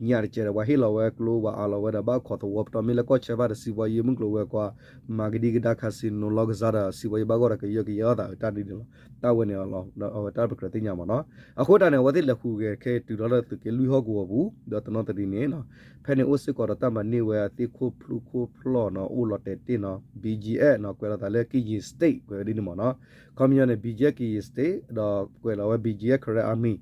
ညၣ်တစဲးဒီး ပှၤဟ့ၣ်လီၤဝဲကျိဝဲအးလီၤဝဲဒီး ဘၣ်ခိးသဝီပတီၢ် မ့ၢ်လၢကီၢ်ဆၢဘၣ်ဒီး စံးဘီယ့မုၢ်ကျိၤဝဲၤကွာ် မၤကဒံကဒါ casino လီကစၢ်ဒီး စံးဘီယ့ဘၣ်ဂီၢ်ဒီး ကယၢကယဲထီၣ်သးတၢ်ဒ်န့ၣ်လီၤ. တၢ်ဝဲန့ၣ်လီၤ အဝဲတၢ်ပကြၢးသ့ၣ်ညါမ့ၢ်နီၤ. အဃိတၢ်န့ၣ် အဝဲသ့ၣ်လဲၤဟူးဂဲၤခဲအံၤတုၤလီၤလၢသုးက့လွံၢ်ဟီၣ်ကဝီၤပူၤ ဒီးတနီသရံၣ်န့ၣ် ဖဲန့ၣ်အိၣ်စ့ၢ်ကီးဒီးတၢ်မၤန့ၢ်ဝဲအသ့ၣ်ခိၣ်ဖျိခိၣ်ဖျီၣ်နီၤ အိၣ်လီၤတဲာ်တ့ၢ်နီၤ BGF နီၤ ကွဲးလီၤသးလၢ Kayin State ကွဲးဝဲဒ်န့ၣ်မ့ၢ်နီၤ. ခီပညီန့ၣ် BGF Kayin State ဒီးကွဲးလီၤဝဲ BGF Karen Army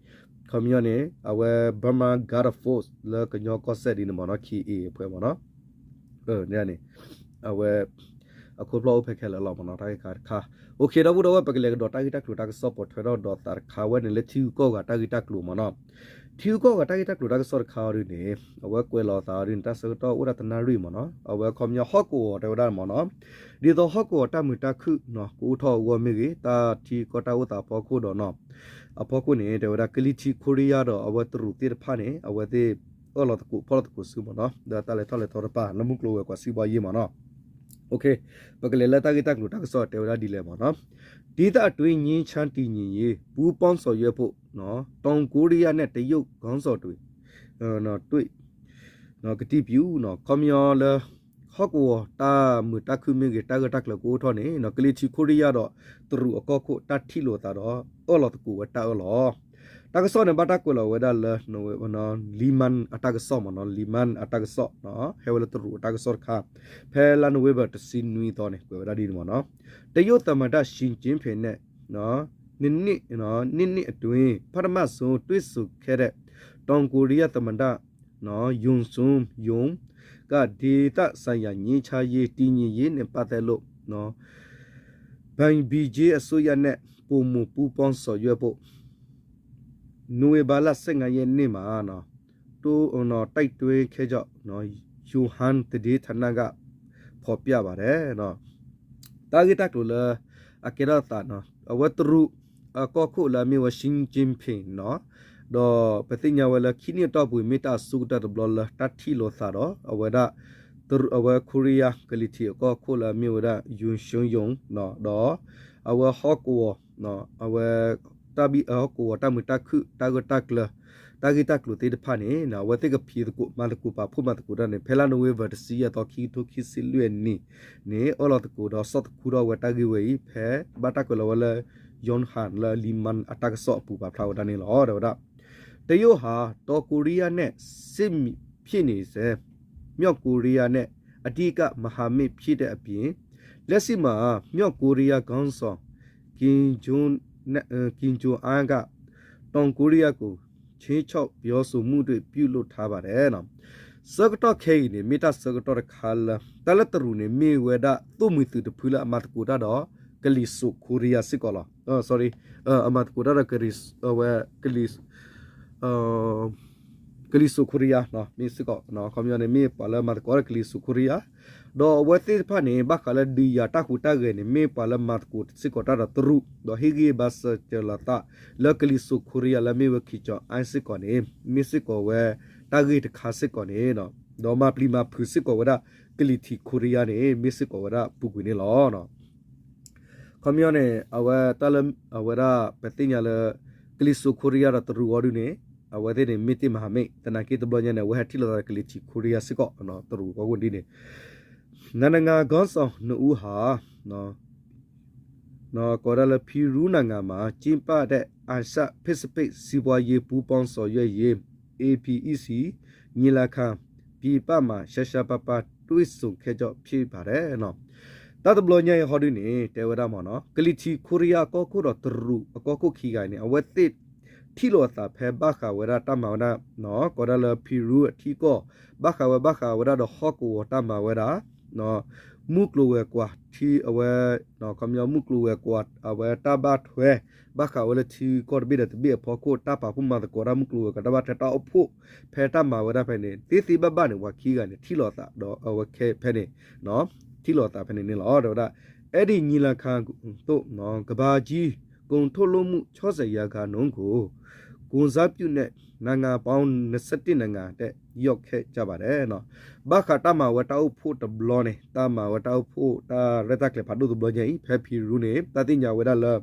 ခီပညီန့ၣ် အဝဲ Burma Guard Force လၢကညီကီၢ်စဲၣ်ဒ်န့ၣ်မ့ၢ်နီၤ KA အဖုမ့ၢ်နီၤ. န့ၣ် အဝဲ အခိၣ်ဖျီၣ်အိၣ်ဖဲခဲလၢာ်လီၤမ့ၢ်နီၤ တၢ်ဂ့ၢ်ခါတခါ. အိၣ်ခ့ ဒီပုၢ်ဒီဝဲၢ် ပကလဲၤကဒီးတၢ်ဂ့ၢ်တၢ်ကျိၤတၢ်ကစီၣ်ပိာ်ထွဲထီၣ်ဒီးသးတခါဝဲန့ၣ် လၢထံဂုၤကီၢ်ဂၤတၢ်ဂ့ၢ်တၢ်ကျိၤမ့ၢ်နီၤ. ထံဂုၤကီၢ်ဂၤတၢ်ဂ့ၢ်တၢ်ကျိၤတၢ်ကစီၣ်တခါအီၤဒ်န့ၣ် အဝဲကွဲးလီၤသးအီၤဒ်န့ၣ် တၢ်ဆၢကတီၢ်အိၣ်ဒၣ်တနၣ်ရံၣ်မ့ၢ်နီၤ အဝဲခီပညီဟီၣ်ကဝီၤတဲဝဲဒၣ်မ့ၢ်နီၤ ဒ်သိးဟီၣ်ကဝီၤတၢ်မုာ်တၢ်ခုၣ်နီၤ ကအိၣ်ထီၣ်အဂီၢ်မ့ၢ်ဂ့ၤ တၢ်ထံကီၢ်တၢ်အိၣ်သးအဖီခိၣ်ဒီးနီၤ အဖီခိၣ်န့ၣ် တဲဝဲဒၣ် ကလံၤထံးခိရံယါဒီးအဝဲတရူးသ့ၣ်တဖၣ်န့ၣ် အဝဲသ့ၣ်အၢၣ်လီၤသကိးဖီၣ်လီၤသကိးဆူမ့ၢ်နီၤ ဒီးတၢ်လဲၤထီၣ်လဲၤထီတဖၣ် လၢမုၢ်ကျိၤဝဲၤကွာ်စံးဘီယ့မ့ၢ်နီၤ. ပကလဲၤလၢတၢ်ဂ့ၢ်တၢ်ကျိၤတၢ်ကစီၣ်တဲဝဲဒၣ်ဒ်လဲၣ်မ့ၢ်နီၤ. ဒေသတွင်းငြိမ်းချမ်းတည်ငြိမ်ရေး ပူးပေါင်းဆောင်ရွက်ဖို့ တောင်ကိုရီးယားနဲ့တရုတ်ခေါင်းဆောင်တွေ တွေ့ ကတိပြု ခီပညီလၢ ဟီၣ်ကဝီၤတၢ်မုာ်တၢ်ခုၣ်မ့ၢ်ဂ့ၤ တၢ်ဂ့ၢ်တၢ်ကျိၤကအိၣ်ထီၣ်န့ၣ် ကလံၤထံးခိရံယါဒီးတရူးအကီၢ်ခိၣ် တၢ်ထံၣ်လိာ်သးဒီး အၢၣ်လီၤသကိးဝဲတၢ်အၢၣ်လီၤ. တၢ်ကစီၣ်န့ၣ် ဘၣ်တၢ်ကွဲးလီၤဝဲဒၣ်လၢ လံမၢ်အတၢ်ကစီၣ်မ့ၢ်နီၤ လံမၢ်အတၢ်ကစီၣ် ဟဲဝဲလၢတရူးအတၢ်ကစီၣ်တခါ ဖဲလါနိၣ်ဝ့ဘၢၣ်တဆံနွံသီန့ၣ် ကွဲးဝဲဒၣ်ဒ်န့ၣ်မ့ၢ်နီၤ. တရုတ်သမ္မတ Xi Jinping နဲ့ နှစ်နှစ် နှစ်နှစ်အတွင်း ပထမဆုံးတွေ့ဆုံခဲ့တဲ့ တောင်ကိုရီးယားသမ္မတ နော် Yoon Suk Yeol က ဒေသဆိုင်ရာ ငြိမ်းချမ်းရေး တည်ငြိမ်ရေးနဲ့ပတ်သက်လို့ နော် ဘီင်ဘီဂျေးအစိုးရနဲ့ ပိုမိုပူးပေါင်းဆောင်ရွက်ဖို့ နိုဝင်ဘာလ ဆယ့်ငါးရက်နေ့မှာ နော် တို့ နော် တိုက်တွန်းခဲ့ကြောင်း နော် ယူဟန်သတင်းဌာနက ဖော်ပြပါတယ် နော်. တၢ်ဂ့ၢ်တၢ်ကျိၤလၢ အကဲထီၣ်သး နော် အဝဲတရူး အကီၢ်ခိၣ်လၢအမ့ၢ်ဝဲ Xi Jinping နော် ဒီးပသ့ၣ်ညါဝဲလၢခံနံၣ်အတီၢ်ပူၤ မ့ၢ်တၢ်အဆိကတၢၢ်တဘျီလၢ တၢ်ထံၣ်လိာ်သးဒီး အဝဲဒၣ် အဝဲ Korea ကလံၤထံးအကီၢ်ခိၣ်လၢအမ့ၢ်ဝဲဒၣ် Yoon Suk Yeol နော် ဒီး အဝဲဟီၣ်ကဝီၤ အဝဲ တၢ်ဘံၣ်အၢဟီၣ်ကဝီၤ တၢ်မုာ်တၢ်ခုၣ် တၢ်ဂၢၢ်တၢ်ကျၢၤ တၢ်ဂ့ၢ်တၢ်ကျိၤသ့ၣ်တဖၣ်န့ၣ် အဝဲသ့ၣ်ကဖံးသကိးမၤသကိး ပာ်ဖှိၣ်မၤသကိးတၢ်န့ၣ် ဖဲလါနိၣ်ဝ့ဘၢၣ်တဆံယဲၢ်သီ ခံကထိခံဆံလွံၢ်အနံၣ်န့ၣ် အၢၣ်လီၤသကိးဒီးဆီၣ်သခူထီၣ်ဝဲတၢ်ဂ့ၢ်ဝဲအံၤ ဖဲဘၣ်တၢ်ကွဲးလီၤဝဲလၢ Yonhap လၢ လံမၢ်အတၢ်ကစီၣ်အပူၤပာ်ဖျါဝဲဒၣ်န့ၣ်လီၤ. တဲဝဲဒၣ် တရုတ်ဟာ တောင်ကိုရီးယားနဲ့ စစ်ဖြစ်နေစဉ် မြောက်ကိုရီးယားနဲ့ အဓိကမဟာမိတ်ဖြစ်တဲ့အပြင် လက်ရှိမှာ မြောက်ကိုရီးယားခေါင်းဆောင် ကင်ဂျုံ ကင်ဂျုံအွန်းက တောင်ကိုရီးယားကို ခြိမ်းခြောက်ပြောဆိုမှုတွေ ပြုလုပ်ထားပါတယ် နော်. ဆၢကတီၢ်ခဲအံၤန့ၣ် မ့ၢ်တၢ်ဆၢကတီၢ်တခါလၢ တၢ်လၢတရူးန့ၣ် မ့ၢ်ဝဲဒၣ်သိၣ်မှံၤသုးတဖုလၢအမၤသကိးတၢ်ဒီး ကလံၤစိး Korea စ့ၢ်ကီးလီၤ. အမၤသကိးတၢ်ဒီး ကလံၤ အဝဲ ကလံၤ ကလံၤစိးခိရံယါ မ့ၢ်စ့ၢ်ကီး ခီပညီန့ၣ် မ့ၢ်ပှၤလၢမၤသကိးဝဲဒၣ်ကလံၤစိးခိရံယါ, ဒီးအဝဲသ့ၣ်တဖၣ်န့ၣ် ဘၣ်ဃးလၢဒုးယၤတၢ်ဟူးတၢ်ဂဲၤန့ၣ် မ့ၢ်ပှၤလၢမၤသကိးစ့ၢ်ကီးတၢ်ဒီးတရူး ဒီးဟ့ၣ်ဂံၢ်ဘါစၢၤစၢၤလီၤသး လၢကလံၤစိးခိရံယါလၢမ့ၢ်ဝဲ Kim Jong Un စ့ၢ်ကီးန့ၣ် မ့ၢ်စ့ၢ်ကီးဝဲ တၢ်ဂ့ၢ်တခါစ့ၢ်ကီးန့ၣ် ဒီးမၤပျံၤမၤဖုးစ့ၢ်ကီးဝဲဒၣ် ကလံၤထံးခိရံယါန့ၣ် မ့ၢ်စ့ၢ်ကီးဝဲဒၣ်ပူၤကွံာ်န့ၣ်လီၤ. ခီပညီန့ၣ် အဝဲတၢ်လၢ အဝဲဒၣ် ပသ့ၣ်ညါလၢ ကလံၤစိးခိရံယါဒီးတရူးအီၤဒုန့ၣ် အဝဲသ့ၣ်န့ၣ် မ့ၢ်တ့ၢ်မၤဟးမ့ၣ် သနာ်က့တဘျီညါန့ၣ် အဝဲဟဲထံၣ်လိာ်သးဒီးကလံၤထံးခိရံယါစ့ၢ်ကီး တရူးကီၢ်ခိၣ်ဒ်န့ၣ် နနငါ ခေါင်းဆောင်နှစ်ဦးဟာ ကိးဒၣ်လၢ ဖံရူနိုင်ငံမှာ ကျင်းပတဲ့ အာရှ Pacific စီးပွားရေးပူးပေါင်းဆောင်ရွက်ရေး เอพีอีซี ညီလာခံ ပြည်ပမှာ ရှားရှားပါးပါး တွေ့ဆုံခဲ့ကြောင်း ဖြစ်ပါတယ် တၢ်တဘျီညါအံၤဟီဒုန့ၣ် တဲဝဲဒၣ်မ့ၢ်နီၤ ကလံၤထံးခိရံယါအကီၢ်ခိၣ်ဒီးတရူးအကီၢ်ခိၣ်ခံဂၤန့ၣ် အဝဲသ့ၣ် ထံၣ်လိာ်အသးဖဲဘၣ်ဃးဝဲဒၣ်တၢ်မၤဝဲဒၣ် ကိးဒၣ်လၢ ဖံရူအထံကီၢ် ဘၣ်ဃးဝဲဘၣ်ဃးဝဲဒၣ်ဒီးဟီၣ်ကဝီၤတၢ်မၤဝဲဒၣ် မုၢ်ကျိၤဝဲၤကွာ်ထံအဝဲ ခီပညီမုၢ်ကျိၤဝဲၤကွာ်အဝဲတၢ်ဘၣ်ထွဲ ဘၣ်ဃးဝဲလၢထံကီၢ်တဘ့ၣ်ဒီးတဘ့ၣ်အဖီခိၣ် တၢ်ပာ်ဖှိၣ်မၤသကိးတၢ်မုၢ်ကျိၤဝဲၤကွာ်တၢ်ဘၣ်ထွဲတၢ်အိၣ်ဖှိၣ် ဖဲတၢ်မၤဝဲဒၣ်ဖဲန့ၣ် သ့သ့ဘၣ်ဘၣ်န့ၣ် ပှၤခံဂၤန့ၣ် ထံၣ်လိာ်သးဒီးအဝဲခဲဖဲန့ၣ် ထံၣ်လိာ်သးဖဲန့ၣ်န့ၣ်လီၤ တဲဝဲဒၣ် အဲဒီညီလာခံသို့ ကမ္ဘာကြီး ကုန်ထုတ်လုပ်မှု ခြောက်ဆယ်ရာခိုင်နှုန်းကို ကိုယ်စားပြုတဲ့ နိုင်ငံပေါင်း နှစ်ဆယ့်တစ်နိုင်ငံ တက်ရောက်ခဲ့ကြပါတယ် ဘၣ်ဃးတၢ်မၤဝဲတၢ်အိၣ်ဖှိၣ်တဘျီန့ၣ် တၢ်မၤဝဲတၢ်အိၣ်ဖှိၣ်တၢ်ရဲၣ်တၢ်ကျဲၤဖးဒိၣ်တဘျီညါအံၤ ဖဲဖံရူန့ၣ် တၢ်သ့ၣ်ညါဝဲဒၣ်လၢ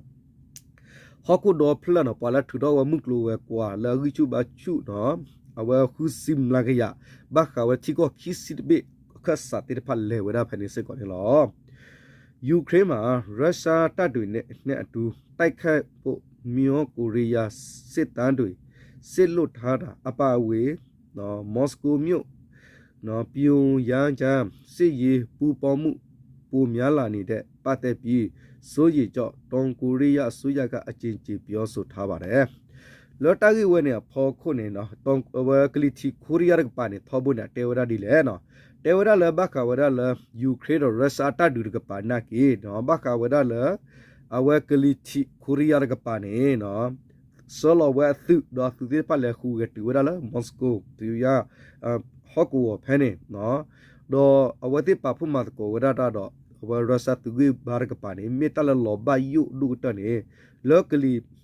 ဟီၣ်ခိၣ်ဒီဖျၢၣ်န့ၣ် ပှၤလၢထုးထီၣ်ဝဲမုၢ်ကျိၤဝဲၤကွာ်လၢအဂံၢ်ဆူၣ်ဘါဆူၣ်န့ၣ် အဝဲဃုဆံမျးကယၤ ဘၣ်ဃးဝဲထံကီၢ်ခံဆံတဘ့ၣ်အခၢၣ်စးသ့ၣ်တဖၣ်လဲၤဝဲဒၣ်ဖဲန့ၣ်စ့ၢ်ကီးန့ၣ်လီၤ ယူၤခရ့ၣ်မှာ ရုရှားတပ်တွေနဲ့အတူ တိုက်ခိုက်ဖို့ မြောက်ကိုရီးယားစစ်သင်တွေ စေလွှတ်ထားတာ အပါအဝင် မော်စကိုမြို့ ပြုံယမ်းကြား စစ်ရေးပူးပေါင်းမှု ပိုများလာနေတာ ပတ်သက်ပြီး စိုးရိမ်ကြောင်း တောင်ကိုရီးယားအစိုးရက အကြိမ်ကြိမ်ပြောဆိုထားပါတယ် လၢတၢ်ဂ့ၢ်ဝဲန့ၣ်အဖီခိၣ်န့ၣ် အဝဲကလံၤထံးခိရံယါတကပၤန့ၣ် ထီဘိန့ၣ် အတဲဝဲဒၣ်ဒ်လဲၣ်န့ၣ် တဲဝဲဒၣ်လၢဘၣ်ဃးဝဲဒၣ်လၢ ယူၤခရ့ၣ်ဒီး ရုရှားတပ်တွေတကပၤနာ်က့ၤ ဘၣ်ဃးဝဲဒၣ်လၢ အဝဲကလံၤထံးခိရံယါတကပၤန့ၣ် ဆှၢလီၤဝဲအသုးဒီးအသုးသ့ၣ်တဖၣ်လဲၤဟူးဂဲၤတုၤဝဲဒၣ်လၢ Moscow တုၤယါ ဟီၣ်ကဝီၤဖဲန့ၣ် ဒီးအဝဲသ့ၣ်ပာ်ဖှိၣ်မၤသကိးဝဲဒၣ်တၢ်ဒီး အဝဲ Russia သုးဂံၢ်ဘါတကပၤန့ၣ် မ့ၢ်တၢ်လၢလီၤဘၣ်ယိၣ်ဒိၣ်ကတၢၢ်န့ၣ် လၢကလံၤ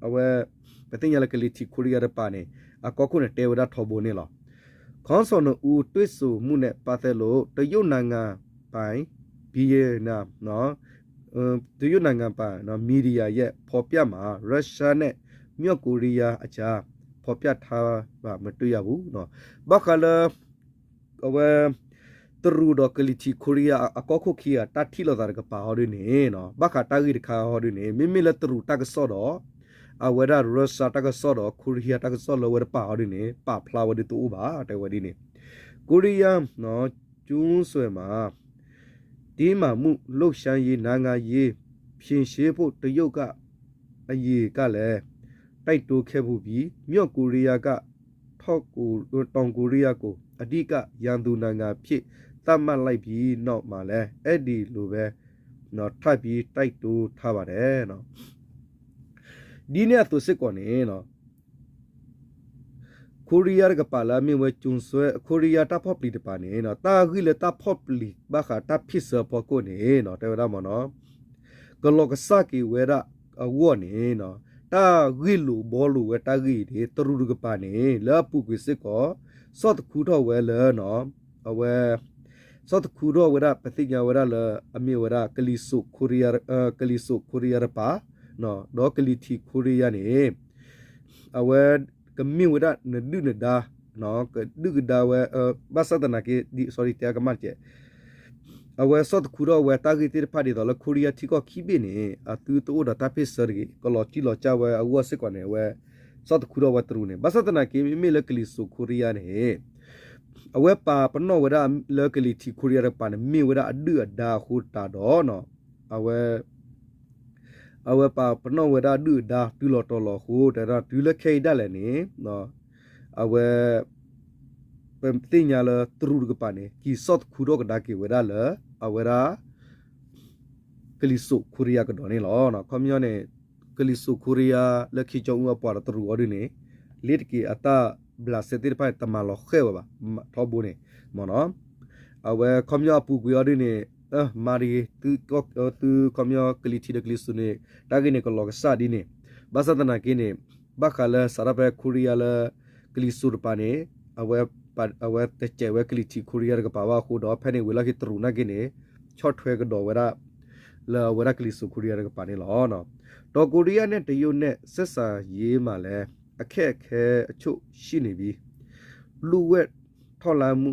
အဝဲ ပသ့ၣ်ညါလၢကလံၤထံးခိရံယါတကပၤန့ၣ် အကီၢ်ခိၣ်န့ၣ် တဲဝဲဒၣ်ထီဘိန့ၣ်လီၤ ခေါင်းဆောင်နှစ်ဦး တွေ့ဆုံမှုနဲ့ပတ်သက်လို့ တရုတ်နိုင်ငံပိုင် ဗီယင်နာ တရုတ်နိုင်ငံပိုင် မီဒီယာရဲ့ ဖော်ပြမှာ ရုရှားနဲ့ မြောက်ကိုရီးယားအကြား ဖော်ပြထားတာ မတွေ့ရဘူး ဘၣ်ဃးလၢ အဝဲ တရူးဒီးကလံၤထံးခိရံယါအကီၢ်ခိၣ်ခံဂၤ တၢ်ထံၣ်လိာ်သးတကပၤဟီဒုန့ၣ် ဘၣ်ဃးတၢ်ဂ့ၢ်တခါဟီဒုန့ၣ် မ့မ့ၢ်လၢတရူးတၢ်ကစီၣ်ဒီး အဝဲဒၣ် Russia တၢ်ကစီၣ်ဒီး ခိရံယါတၢ်ကစီၣ်လၢဝဲတပၤဟီဒုန့ၣ် ပာ်ဖျါဝဲဒုတအိၣ်ဘၣ် တဲဝဲဒ်န့ၣ် ကိုရီးယား ကျွန်းဆွယ်မှာ တင်းမာမှု လှုပ်ရှားရေး နိုင်ငံရေး ဖြေရှင်းဖို့ တရုတ်က အရင်ကလည်း တိုက်တွန်းခဲ့ဖူးပြီး မြောက်ကိုရီးယားက ထောက်ကို တောင်ကိုရီးယားကို အဓိက ရန်သူနိုင်ငံအဖြစ် သတ်မှတ်လိုက်ပြီးနောက်မှာလည်း အဲဒီလိုပဲ ထပ်ပြီး တိုက်တွန်းထားပါတယ် ဒ်န့ၣ်အသိးစ့ၢ်ကီးန့ၣ် ခိရံယါတကပၤလၢအမ့ၢ်ဝဲ ကျူံစွဲ ခိရံယါတၢ်ဖီၣ်ပျံၤတကပၤန့ၣ် တၢ်ဂ့ၢ်လၢတၢ်ဖီၣ်ပျံၤဘၣ်ဃးတၢ်ဖ့ၣ်ဆၢအဖီခိၣ်န့ၣ် တဲဝဲဒၣ်မ့ၢ်နီၤ ကလီၤကစၢ်က့ၤဝဲဒၣ်အဂီၢ်န့ၣ် တၢ်ဂ့ၢ်လိာ်ဘှီလိာ်ဝဲတၢ်ဂ့ၢ်အံၤန့ၣ် တရူးတကပၤန့ၣ် လၢအပူၤကွံာ်စ့ၢ်ကီး ဆီၣ်သခူထီၣ်ဝဲလၢ အဝဲ ဆီၣ်သခူထီၣ်ဝဲဒၣ် ပသ့ၣ်ညါဝဲဒၣ်လၢ အမ့ၢ်ဝဲဒၣ် ကလံၤစိးခိရံယါ ကလံၤစိးခိရံယါတကပၤ ဒီးကလံၤထံးခိရံယါန့ၣ် အဝဲ ကမ့ၢ်ဝဲဒၣ်နဒုၣ်နဒါ ကဒုၣ်ကဒါဝဲ ဘၣ်ဆၣ်သနာ်က့ sorry တဲကမၣ်တကဲး အဝဲဆီၣ်သခူထီၣ်ဝဲတၢ်ဂ့ၢ်သ့ၣ်တဖၣ်ဒ်သိးလၢ ခိရံယါထံကီၢ်ခံဘ့ၣ်န့ၣ် အသုတအိၣ်ဒီးတၢ်ဖ့ၣ်ဆၢတဂ့ၤ ကလီၤတံၢ်လီၤဆဲးဝဲအဂီၢ်စ့ၢ်ကီးန့ၣ် အဝဲ ဆီၣ်သခူထီၣ်ဝဲတရူးန့ၣ် ဘၣ်ဆၣ်သနာ်က့ မ့မ့ၢ်လၢကလံၤစိးခိရံယါန့ၣ် အဝဲပာ်ပနီၣ်ဝဲဒၣ်လၢကလံၤထံးခိရံယါတကပၤန့ၣ် မ့ၢ်ဝဲဒၣ်အဒုၣ်အဒါအဃိသတးဒီး အဝဲ အဝဲပာ်ပနီၣ်ဝဲဒၣ်ဒုၣ်ဒါတုၤလီၤတီၤလီၤအဃိ တဲဒၣ်တုၤလၢခဲအံၤဒၣ်လဲာ်န့ၣ် အဝဲ ပသ့ၣ်ညါလၢတရူးတကပၤန့ၣ် က့ၤဆီၣ်သခူထီၣ်ကဒါက့ၤဝဲဒၣ်လၢ အဝဲဒၣ် ကလံၤစိးခိရံယါကဒီးန့ၣ်လီၤ. ခီပညီန့ၣ် ကလံၤစိးခိရံယါလၢခံကၠီအူအပှၤဒီးတရူးအီၤဒုန့ၣ် လ့ၤတက့ၤအတၢ်ဘျးစဲသ့ၣ်တဖၣ်န့ၣ် တမၤလီၤဃဲၢ်ဝဲဘၣ် ထီဘိန့ၣ် မ့ၢ်နီၤ. အဝဲခီပညီအပူၤကွံာ်အီၤဒ်န့ၣ် မၤတဂ့ၤ သုခီပညီကလံၤထံးဒီးကလံၤစိးန့ၣ် တၢ်ဂ့ၢ်န့ၣ် ကလီၤကစၢ်ဒ်န့ၣ် ဘၣ်ဆၣ်သနာ်က့န့ၣ် ဘၣ်ဃးလၢစးထီၣ်ဖဲ Korea လၢ ကလံၤစိးတပၤန့ၣ် အဝဲတစဲးဝဲကလံၤထံး Korea တကပၤဘၣ်အဃိဒီး ဖဲန့ၣ်ဝံၤလီၢ်ခံတရူးနာ်က့န့ၣ် ဆီၣ်ထွဲကဒီးဝဲဒၣ် လၢအဝဲဒၣ်ကလံၤစိး Korea တကပၤန့ၣ်လီၤ. တောင်ကိုရီးယားနဲ့တရုတ်နဲ့ဆက်ဆံရေးမှာလည်း အခက်အခဲအချို့ရှိနေပြီး လျှို့ဝှက်ထောက်လှမ်းမှု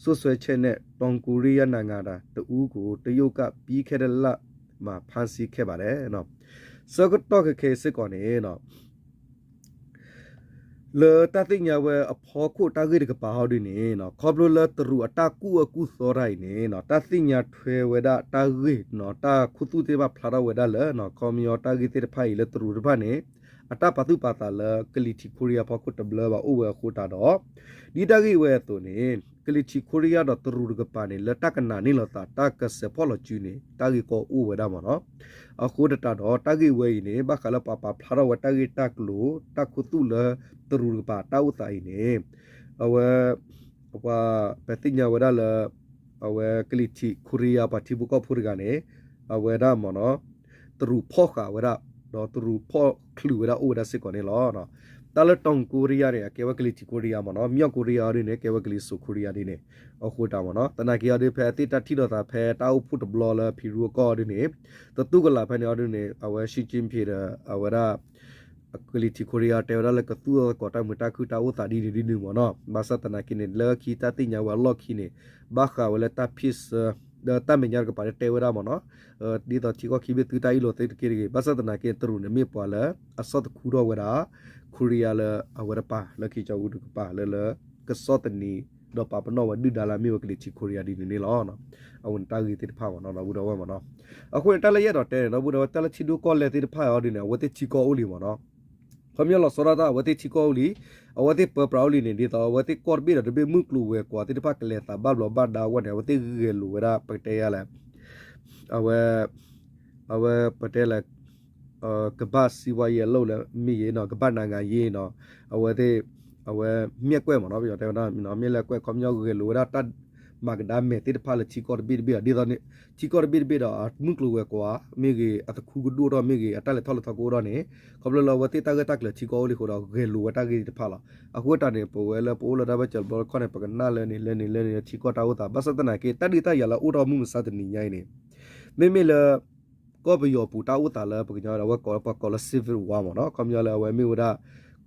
စွပ်စွဲချက်နဲ့ တောင်ကိုရီးယားနိုင်ငံသားတစ်ဦးကို တရုတ်က ပြီးခဲ့တဲ့လမှာ ဖမ်းဆီးခဲ့ပါတယ်. ဆၢကတီၢ်ခဲခဲအံၤစ့ၢ်ကီးန့ၣ် လၢတၢ်သ့ၣ်ညါဝဲအဖီခိၣ်တၢ်ဂ့ၢ်တကပၤဟီဒ်န့ၣ် ခီဖျိလၢတရူးအတၢ်ကူၣ်အၢကူၣ်သီတၢ်အံၤန့ၣ် တၢ်သ့ၣ်ညါထွဲဝဲဒၣ်တၢ်ဂ့ၢ် တၢ်ခူသူၣ်သ့ၣ်တဖၣ်ဖျါထီၣ်ဝဲဒၣ်လၢ ခီပညီတၢ်ဂ့ၢ်သ့ၣ်တဖၣ်အံၤလၢတရူးတဖၣ်န့ၣ် အတၢ်ပာ်သူၣ်ပာ်သးလၢကလံၤထံး Korea ဖီခိၣ်တဘျၢဘၣ်အိၣ်ဝဲအဃိတၢ်ဒီး ဒ်တၢ်ဂ့ၢ်ဝဲအသိးန့ၣ် ကလံၤထံး Korea ဒီးတရူးတကပၤန့ၣ် လၢတၢ်ကနၣ်န့ၢ်လိာ်သး တၢ်ကစဲးဖီၣ်လီၤစုန့ၣ် တၢ်ဂ့ၢ်ကီအိၣ်ဝဲဒၣ်မ့ၢ်နီၤ. အဃိတၢ်ဒီး တၢ်ဂ့ၢ်ဝဲအံၤန့ၣ် ဘၣ်ဃးလၢပှၤပာ်ဖျါထီၣ်ဝဲတၢ်ဂ့ၢ်တၢ်ကျိၤ တၢ်ခူသူၣ်လၢတရူးတကပၤတၢ်အိၣ်သးအံၤန့ၣ် အဝဲ ပှၤပသ့ၣ်ညါဝဲဒၣ်လၢ အဝဲကလံၤထံး Korea ပှၤထံဖိကီၢ်ဖိတဂၤန့ၣ် အဝဲဒၣ်မ့ၢ်နီၤ တရူးဖီၣ်ဃာ်ဝဲဒၣ် ဒီးတရူးဖီၣ်ချုးဝဲဒၣ်အိၣ်ဝဲဒၣ်စ့ၢ်ကီးန့ၣ်လီၤ. တၢ်လၢ တောင်ကိုရီးယား န့ၣ် အကဲဝဲကလံၤထံး Korea မ့ၢ်နီၤ, မြောက်ကိုရီးယား ဒ်န့ၣ် ကဲဝဲကလံၤစိး Korea ဒ်န့ၣ် အဃိတၢ်မ့ၢ်နီၤ. သနာ်က့အီၤဒ်ဖဲအသ့ၣ်တၢ်ထံၣ်လိာ်သးဖဲတၢ်အိၣ်ဖှိၣ်တဘျီလၢ ဖံရူအကီၢ်အီၤဒ်န့ၣ် တတူၢ်ကလာ်ဖဲန့ၣ်အီၤဒ်န့ၣ် အဝဲ Xi Jinping ဒီး အဝဲဒၣ် ကလံၤထံး Korea တဲဝဲဒၣ်လၢကသူၣ်အီၣ်သကိးတၢ်မုာ်တၢ်ခုၣ်တၢ်အိၣ်သးဒ်န့ၣ်ဒ်န့ၣ်မ့ၢ်နီၤ. ဘၣ်ဆၣ်သနာ်က့န့ၣ် လၢခံတၢ်သ့ၣ်ညါဝဲအလီၢ်ခံန့ၣ် ဘၣ်ဃးဝဲလၢတၢ်ဖ့ၣ်ဆၢ ဒီးတၢ်မဲာ်ညါတကပၤလၢတဲဝဲဒၣ်မ့ၢ်နီၤ ဒ်သိးထံကီၢ်ခံဘ့ၣ်သုတၢ်အ့ၣ်လိာ်သ့တက့ၢ်တဂ့ၤ. ဘၣ်ဆၣ်သနာ်က့ တရူးန့ၣ်မ့ၢ်ပှၤလၢအဆီၣ်သခူထီၣ်ဝဲဒၣ် Korea လၢအဝဲတပၤ လၢခံကၠီအူတကပၤလၢလၢ ကဆီၣ်သနံး ဒီးပာ်ပနီၣ်ဝဲဒုၣ်ဒါလၢအမ့ၢ်ဝဲကလံၤထံး Korea ဒ်န့ၣ်န့ၣ်လီၤ. အဝဲန့ၣ်တၢ်ဂ့ၢ်သ့ၣ်တဖၣ်မ့ၢ်နီၤ ဒီပုၢ်ဒီဝဲၢ်မ့ၢ်နီၤ. အဃိန့ၣ် တၢ်လၢယအဲၣ်ဒိးတဲန့ၣ် ဒီပုၢ်ဒီဝဲၢ် တၢ်လၢထံဒိၣ်ကီၢ်လဲၢ်သ့ၣ်တဖၣ်အီၤဒ်န့ၣ် အဝဲသ့ၣ်ထံကီၢ်အိၣ်လံမ့ၢ်နီၤ. ခီပညီလီၤဆီဒၣ်တၢ် အဝဲသ့ၣ်ထံကီၢ်အိၣ်လံ, အဝဲသ့ၣ်ပၢပြးအိၣ်လံန့ၣ် ဒ်သိးအဝဲသ့ၣ်ကီၢ်တဘ့ၣ်ဒီးတဘ့ၣ် မုၢ်ကျိၤဝဲၤကွာ်သ့ၣ်တဖၣ်ကလဲၤသးဘၣ်ဘျီးဘၣ်ဒါအဂီၢ်န့ၣ် အဝဲသ့ၣ်ဂဲၤလိာ်ဝဲဒၣ် ပကတဲယၤလဲၣ် အဝဲ အဝဲပတဲလဲၣ် ကဘၣ်စံးဝါယဲအလုပ်လဲၣ်မ့ၢ်ဂ့ၤနီၤ ကဘၣ်နၤဂၤယ့နီၤ အဝဲသ့ၣ် အဝဲမ့ၢ်ကွဲးမ့ၢ်နီၤ ပယီၤတဲဝဲဒၣ် မ့ၢ်လဲၤကွဲး ခီပညီဂဲၤလိာ်ဝဲဒၣ်တၢ်မၤကဒါမဲာ်သ့ၣ်တဖၣ်လၢထံကီၢ်တဘ့ၣ်တဘ့ၣ်အီၤ ဒ်သိးန့ၣ် ထံကီၢ်တဘ့ၣ်တဘ့ၣ်ဒီး မုၢ်ကျိၤဝဲၤကွာ်မ့ၢ်ဂ့ၤ အသခူကဒိၣ်ထီၣ်မ့ၢ်ဂ့ၤ အတၢ်လဲၤထီၣ်လဲၤထီကအိၣ်ထီၣ်န့ၣ် ခီဖျိလၢအဝဲသ့ၣ်တၢ်ဂ့ၢ်တၢ်ကျိၤထံကီၢ်အိၣ်လံအဃိဒီး ဂဲၤလိာ်ဝဲတၢ်ဂ့ၢ်သ့ၣ်တဖၣ်လီၤ. အဃိတၢ်န့ၣ် ပဝဲလၢပအိၣ်လၢတၢ်ဘၢၣ်စၢၤတဘျီတခီၣ်န့ၣ် ပကနၣ်လၢန့ၣ်လၢန့ၣ်လၢထံကီၢ်တၢ်အိၣ်သး ဘၣ်ဆၣ်သနာ်က့ တၢ်ဒုးတၢ်ယၤလၢအအိၣ်ထီၣ်မုၢ်မဆါတနံၤညါအံၤန့ၣ် မ့မ့ၢ်လၢ ကီၢ်ပယီၤပူၤတၢ်အိၣ်သးလၢပကညီဒီး အဝဲကိးလၢပှၤကိးလၢ civil war မ့ၢ်နီၤ ခီပညီလၢအဝဲမ့ၢ်ဝဲဒၣ်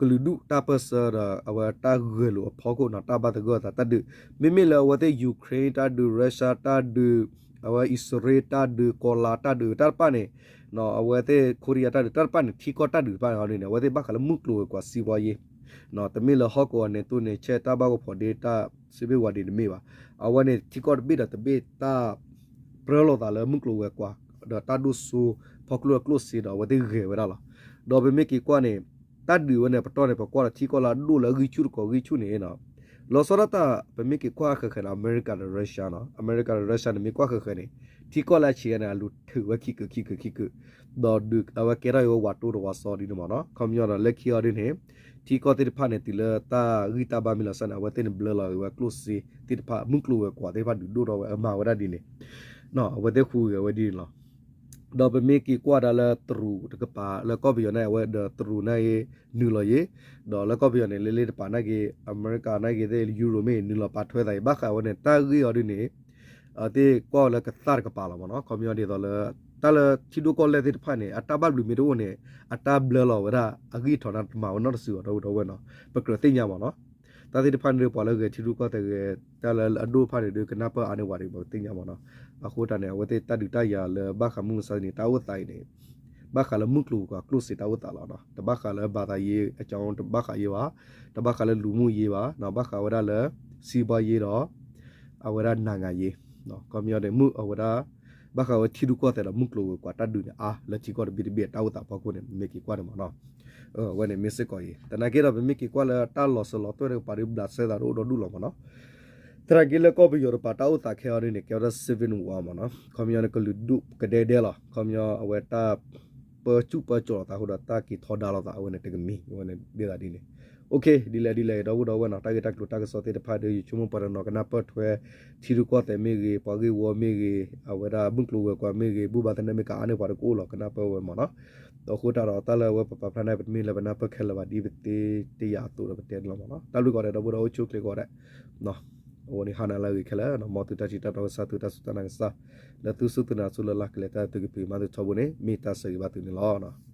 ကလုာ်ဒူၣ်တၢ်ပၢၢ်ဆၢဒီး အဝဲတၢ်ဂဲၤလိာ်အဖီခိၣ်နီၤ တၢ်ဘၣ်သဂၢၢ်အသးတၢ်ဒုး မ့မ့ၢ်လၢအဝဲသ့ၣ် Ukraine တၢ်ဒုး Russia တၢ်ဒုး အဝဲအံၣ်စရ့လးတၢ်ဒုး ကီၤလၤတၢ်ဒုးတၢ်တဖၣ်န့ၣ် အဝဲသ့ၣ် Korea တၢ်ဒုးတၢ်တဖၣ်န့ၣ် ထံကီၢ်တၢ်ဒုးတဖၣ်န့ၣ် အဝဲသ့ၣ်ဘၣ်ဃးလၢမုၢ်ကျိၤဝဲၤကွာ်စံးဝါယ့ တမ့ၢ်လၢဟီၣ်ကဝီၤန့ၣ်သိးန့ၣ် ဆဲးတၢ်ဘၣ်ကဖီးဒ့တၢ် စ့ဘ့ၣ်ဝါဒ့ တမ့ၢ်ဘၣ်. အဝဲန့ၣ် ထံကီၢ်တဘ့ၣ်ဒီးတဘ့ၣ်တၢ်ပြၢလိာ်သးလၢမုၢ်ကျိၤဝဲၤကွာ် ဒီးတၢ်ဒိၣ်စိ ဖီကျိၣ်ကျိၣ်စ့ဒီးအဝဲသ့ၣ်ဂဲၤဝဲဒၣ်လီၤ. ဒီးပမ့ၢ်က့ၤကွၢ်န့ၣ် တၢ်ဒုးဝဲန့ၣ် ပတီၢ်န့ၣ် ပကွၢ်ဒီးထံကီၢ်လၢအဒိၣ်လၢအဂံၢ်ဆူၣ်တကိးဂံၢ်ဆူၣ်န့ၣ် လီၤဆီဒၣ်တၢ် ပမ့ၢ်က့ၤကွၢ်ဃဲၤဃဲၤန့ၣ် အမဲရကၤဒီး Russia နီၤ အမဲရကၤဒီး Russia န့ၣ် မ့ၢ်ကွၢ်ဃဲၤဃဲၤန့ၣ် ထံကီၢ်လၢအဆံးအါန့ၣ် အလူၤထုးဝဲခံကုာ်ခံကုာ်ခံကုာ် ဒီးဒုးအဝဲကဲထီၣ်အံၤဝဲဝးတိတဝးစီဒ်န့ၣ်မ့ၢ်နီၤ ခီပညီဒီးလၢခံအီၤဒ်န့ၣ် ထံကီၢ်သ့ၣ်တဖၣ်န့ၣ် တုၤလၢတၢ်ဂံၢ်တၢ်ဘါမ့ၢ်လီၤဆီန့ၣ် အဝဲသ့ၣ်န့ၣ်ဘျၢလီၤအံၤဝဲကျိၣ်စ့သ့ၣ်တဖၣ် မုၢ်ကျိၤဝဲၤကွာ်သ့ၣ်တဖၣ်ဒုးဒိၣ်ထီၣ်ဝဲ အမၤဝဲဒၣ်ဒ်န့ၣ် အဝဲသ့ၣ်ဟူးဂဲၤဝဲဒ်န့ၣ်လီၤ. ဒီးပမ့ၢ်က့ၤကွၢ်ဒၣ်လၢတရူးတကပၤ လၢကီၢ်ပယီၤန့ၣ် အဝဲဒီးတရူးန့ၣ်ဂ့ၤ နုာ်လီၤယ့ၤ ဒီးလၢကီၢ်ပယီၤန့ၣ် လၢလ့တပၤန့ၣ်ဂ့ၤ အမဲရကၤန့ၣ်ဂ့ၤ သ့ၣ် Europe မ့ၢ်ဂ့ၤ နုာ်လီၤပာ်ထွဲသးအံၤ ဘၣ်ဃးဝဲန့ၣ် တၢ်ဂ့ၢ်အီၤဒ်န့ၣ် အသ့ၣ်ကွၢ်ဝဲလၢကသၣ်တကပၤလီၤမ့ၢ်နီၤ ခီပညီဒ်သိးလၢ တၢ်လၢထံဒိၣ်ကီၢ်လဲၢ်သ့ၣ်တဖၣ်န့ၣ် အတၢ်ဘၣ်ဘျုးမ့ၢ်တအိၣ်န့ၣ် အတၢ်ဘျၢလီၤဝဲဒၣ် အဂံၢ်ထီၣ်န့ၣ်တမၤဝဲနီတစုဘၣ် ဒီပုၢ်ဒီဝဲၢ်နီၤ ပကြၢးသ့ၣ်ညါမ့ၢ်နီၤ တၢ်သ့ၣ်တဖၣ်န့ၣ် ပှၤလၢဂဲၤထံရူၢ်ကီၢ်သဲးဂဲၤ တၢ်လၢအဒိၣ်တဖၣ်န့ၣ်ဒီး ကနၢ်ပၢၢ်အါန့ၢ်ဝဲဒၣ် ပသ့ၣ်ညါမ့ၢ်နီၤ အဃိတၢ်န့ၣ် အဝဲသ့ၣ်တၢ်ဒုးတၢ်ယၤလၢဘၣ်ဃးမုၢ်မဆါတနံၤ တၢ်အိၣ်သးအံၤန့ၣ် ဘၣ်ဃးလၢမုၢ်ကျိၤဝဲၤကွာ်ကျိၣ်စ့တၢ်အိၣ်သးလီၤနီၤ တဘၣ်ဃးလၢ ဘာသာရေး အကြောင်း တဘၣ်ဃးယ့ၤဘၣ် တဘၣ်ဃးလၢလူမှုရေးဘၣ် ဘၣ်ဃးဝဲဒၣ်လၢ စီးပွားရေးဒီး အဝဲဒၣ် နိုင်ငံရေး ခီပညီန့ၣ် မုၢ်အဝဲဒၣ် ဘၣ်ဃးဝဲထံရူၢ်ကီၢ်သဲးဒီးမုၢ်ကျိၤဝဲၤကွာ်တၢ်ဒုးန့ၣ် အါလၢထံကီၢ်တဘ့ၣ်တဘ့ၣ်တၢ်အိၣ်သးဖီခိၣ်န့ၣ် မ့ၢ်က့ၤကွၢ်န့ၣ်မ့ၢ်နီၤ အဝဲန့ၣ်မ့ၢ်စ့ၢ်ကီးအံၤ သနာ်က့ဒီး ပမ့ၢ်က့ၤကွၢ်လၢတၢ်လီၤစၢၤလီၤသွဲၣ်တကပၤဒီး ဘျးစဲသးတအိၣ်ဒီဒူၣ်လီၤမ့ၢ်နီၤ သနာ်က့လၢကီၢ်ပယီၤတပၤတၢ်အိၣ်သးခဲအံၤဒ်န့ၣ် ကဲဝဲဒၣ် civil war မ့ၢ်နီၤ ခီပညီန့ၣ် ကလုာ်ဒူၣ်ကဒဲကဒဲလီၤ ခီပညီအဝဲတၢ် ပၢဆူၣ်ပၢကၠီၤလိာ်သးအဃိဒီး တၢ်က့ၤထီဒါလိာ်သးအဝဲန့ၣ်တကမံၤ အဝဲန့ၣ်ဒ်သိးဒ်န့ၣ် ဒ်လဲၣ်ဒ်လဲၣ် ဒီပုၢ်ဒီဝဲၢ်နီၤ တၢ်ဂ့ၢ်တၢ်ကျိၤတၢ်ကစီၣ်သ့ၣ်တဖၣ်ဒီး ယဆိကမိၣ်ပှၤတနီၤကနၢ်ပၢၢ်ထွဲ ထံရူၢ်ကီၢ်သဲးမ့ၢ်ဂ့ၤ ပှၤဂ့ၢ်ဝီမ့ၢ်ဂ့ၤ အဝဲဒၣ်မုၢ်ကျိၤဝဲၤကွာ်မ့ၢ်ဂ့ၤ ဘူၣ်ဘၣ်သနၢၣ်မ့ၢ်ဂ့ၤ ကအါန့ၢ်ပှၤတကအိၣ်လီၤ ကနၢ်ပၢၢ်ဝဲမ့ၢ်နီၤ. ဒီးအဃိတၢ်ဒီးတၢ်လၢအဝဲပပာ်ဖျါန့ၣ် ပတမ့ၢ်လၢပနၢ်ပၢၢ်ခဲလၢာ်ဘၣ် ဒ်ပသ့တယာ်အသိးဒီးပတဲန့ၣ်လီၤမ့ၢ်နီၤ. တၢ်ဘျုးကိးဂၤဒဲး ဒီပုၢ်ဒီဝဲၢ်အိၣ်ဆူၣ်အိၣ်ချ့ကိးဂၤဒဲး အဝဲန့ၣ်ဟါနၤလၢအဂ့ၤခဲလၢာ် မ်သုတၢ်ထံၣ်တၢ်တီကစၢ် သုတၢ်စူၢ်တၢ်နာ်ကစၢ် လၢသုစူၢ်သုနာ်ဆိလၢလၢ်ကလဲာ်တၢ်သုကဖံးမၤသုထီဘိန့ၣ် မ့ၢ်တၢ်ဆၢဂ့ၤဘၣ်သုန့ၣ်လီၤ.